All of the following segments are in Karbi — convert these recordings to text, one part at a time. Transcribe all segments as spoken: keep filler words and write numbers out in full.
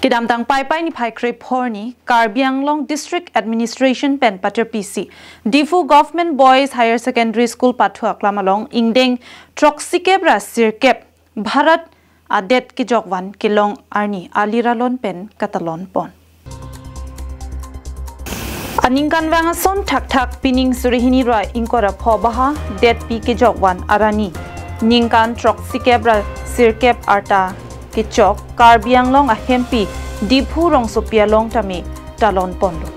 Kedamtang Paipai niphai krepho arni Karbi Anglong District Administration pen paterpisi Diphu Government Boys Higher Secondary School pathu aklam along ingdeng throksikep ra sirkep Bharat adet kejokvan kelong arni aliralon pen katalon pon. Aningkanvang ason thakthak pining suri hini ra ingkoi ra pho baha detpi kejokvan arni ningkan throksikep ra sirkep arta kechok Karbi Anglong ahempi Diphu rongsopi along tame talon ponlo.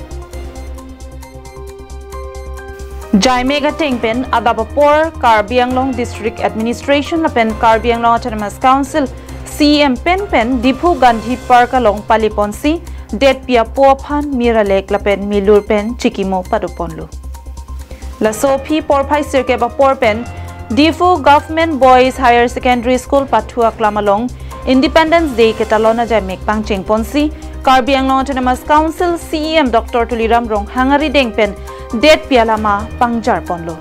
Jaimek ateng pen adap apor Karbi Anglong District Administration lapen Karbi Anglong Autonomous Council C E M pen pen Diphu Gandhi Park along pali ponsi detpi apo aphan mir alek lapen milur pen chikimo pado ponlo. Laso aphi porphai sirkep apor pen Diphu Government Boys Higher Secondary School pathu aklam along Independence Day ketalon ajaimek pangcheng ponsi Karbi Anglong Autonomous Council C E M Doctor Tuliram Ronghang arideng pen detpi alama pangjar ponlo.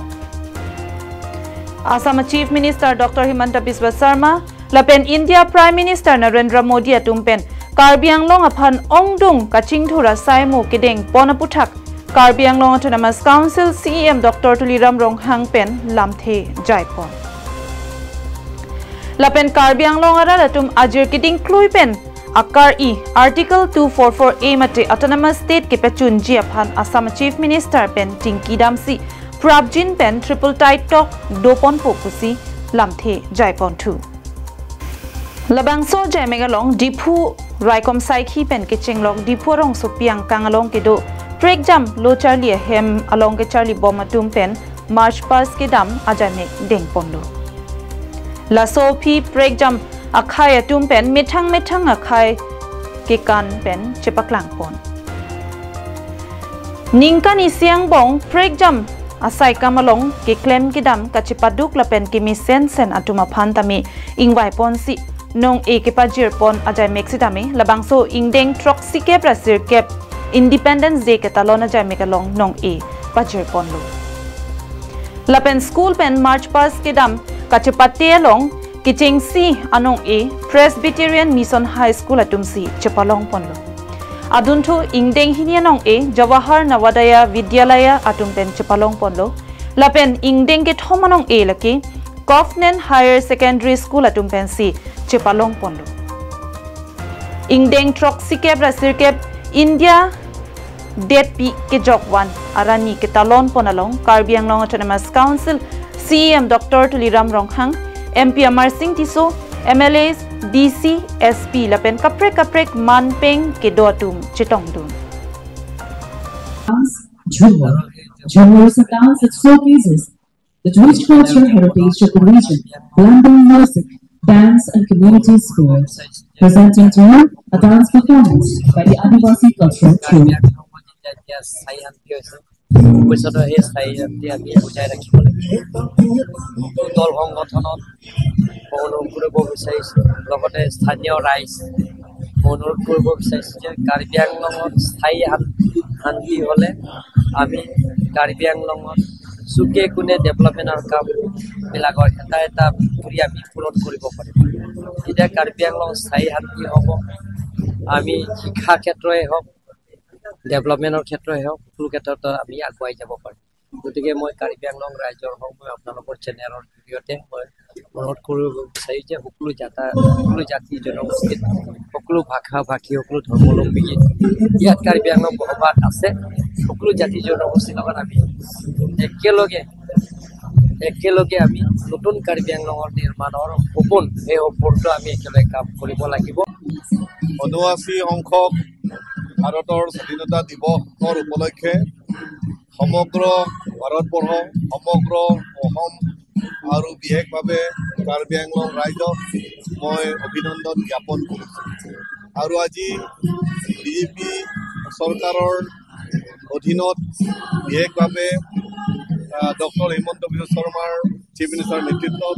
Assam Chief Minister Doctor Himanta Biswa Sarma lapen India Prime Minister Narendra Modi atum pen Karbi Anglong aphan ongdung kachingthur asaimo kedeng pon aputhak Karbi Anglong Autonomous Council C E M Doctor Tuliram Ronghang pen lamthe jaipon. Lapen Karbi Anglong arat atum ajir keding klui pen akar-i Article two four four A mate Autonomous State kepachunji aphan Assam Chief Minister pen tingki damsi prapjin pen tripartite talk doponpo pusi lamthe jaiponthu. Labangso ajaimek along Diphu raikom saikhi pen kechenglok Diphu rongsopi angkang along kedo prekjam lo charli ahem along kecharli bom atum pen march past kedam ajaimek dengponlo. Laso aphi prekjam akhai atum pen methang methang akhai kekan pen chepaklang pon. Ningkan isi angbong prekjam asaikam along keklem kedam kachepaduk lapen kemesen sen atum aphan tame ingvai ponsi nong-e kepajir pon ajaimek sitame labangso ingdeng throksikep ra sirkep Independence Day ketalon ajaimek along nong-e pajir ponlo. Lapen school pen march past kedam kachepate along kechengsi anong-e Presbyterian Mission High School atumsi chepalong ponlo. Adunthu ingdeng hini anong-e Jawahar Navodaya Vidyalaya atum pen chepalong ponlo. Lapen ingdeng kethom anong-e lake Covenant Higher Secondary School atum pensi chepalong ponlo. Ingdeng throksikep ra sirkep India detpi kejokvan arni ketalon pon along Karbi Anglong Autonomous Council C E M Doctor Tuliram Ronghang, M P Amarsing Tisso, M L As, D C, S P lapen kaprek kaprek manpeng kedo atum chetongdun. Jhumar. Jhumar is a dance that showcases the rich cultural heritage of the region, blending music, dance, and community spirit. Presenting to you a dance performance by the Adivasi Cultural Troupe. ভৱিষ্যতৰ সেই স্থায়ী শান্তি আমি বজাই ৰাখিব লাগিব। দল সংগঠনত মই অনুৰোধ কৰিব বিচাৰিছোঁ, লগতে স্থানীয় ৰাইজ মই অনুৰোধ কৰিব বিচাৰিছোঁ যে কাৰ্বি আংলঙত স্থায়ী শান-, শান্তি হ'লে আমি কাৰ্বি আংলঙত চুকে কোণে ডেভেলপমেণ্টৰ কামবিলাকৰ এটা এটা কৰি আমি পূৰণ কৰিব পাৰিম। তেতিয়া কাৰ্বি আংলং স্থায়ী শান্তি হ'ব। আমি শিক্ষা ক্ষেত্ৰই হওক, ডেভেলপমেণ্টৰ ক্ষেত্ৰই হওক, সকলো ক্ষেত্ৰত আমি আগুৱাই যাব পাৰিম। গতিকে মই কাৰ্বি আংলং ৰাইজৰ হওক, মই আপোনালোকৰ চেনেলৰ জৰিয়তে মই অনুৰোধ কৰিব বিচাৰিছোঁ যে সকলো জাতা-, সকলো জাতি জনগোষ্ঠীত, সকলো ভাষা ভাষী, সকলো ধৰ্মাৱলম্বী ইয়াত কাৰ্বি আংলং বসবাস আছে, সকলো জাতি জনগোষ্ঠীৰ লগত আমি একেলগে, একেলগে আমি নতুন কাৰ্বি আংলঙৰ নিৰ্মাণৰ সপোন, সেই সপোনটো আমি একেলগে কাম কৰিব লাগিব। ঊনআশী সংখ্যক ভাৰতৰ স্বাধীনতা দিৱসৰ উপলক্ষে সমগ্ৰ ভাৰতবৰ্ষ, সমগ্ৰ অসম আৰু বিশেষভাৱে কাৰ্বি আংলং ৰাইজক মই অভিনন্দন জ্ঞাপন কৰিছোঁ। আৰু আজি বিজেপি চৰকাৰৰ অধীনত বিশেষভাৱে, আহ, ডক্টৰ হিমন্ত বিশ্ব শৰ্মাৰ চিফ মিনিষ্টাৰ নেতৃত্বত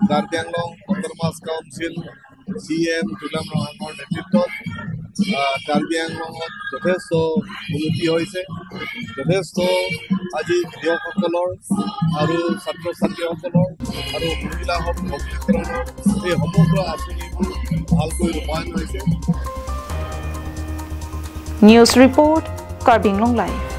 Karbi Anglong autonomous council C M Tuliram ৰংহাঙৰ নেতৃত্বত, আহ, কাৰ্বি আংলঙত যথেষ্ট উন্নতি হৈছে। যথেষ্ট আজি কৃষকসকলৰ আৰু ছাত্ৰ ছাত্ৰীসকলৰ আৰু মহিলা সবলীকৰণৰ এই সমগ্ৰ আঁচনিবোৰ ভালকৈ ৰূপায়ণ হৈছে। News Report, Karbi Anglong Live.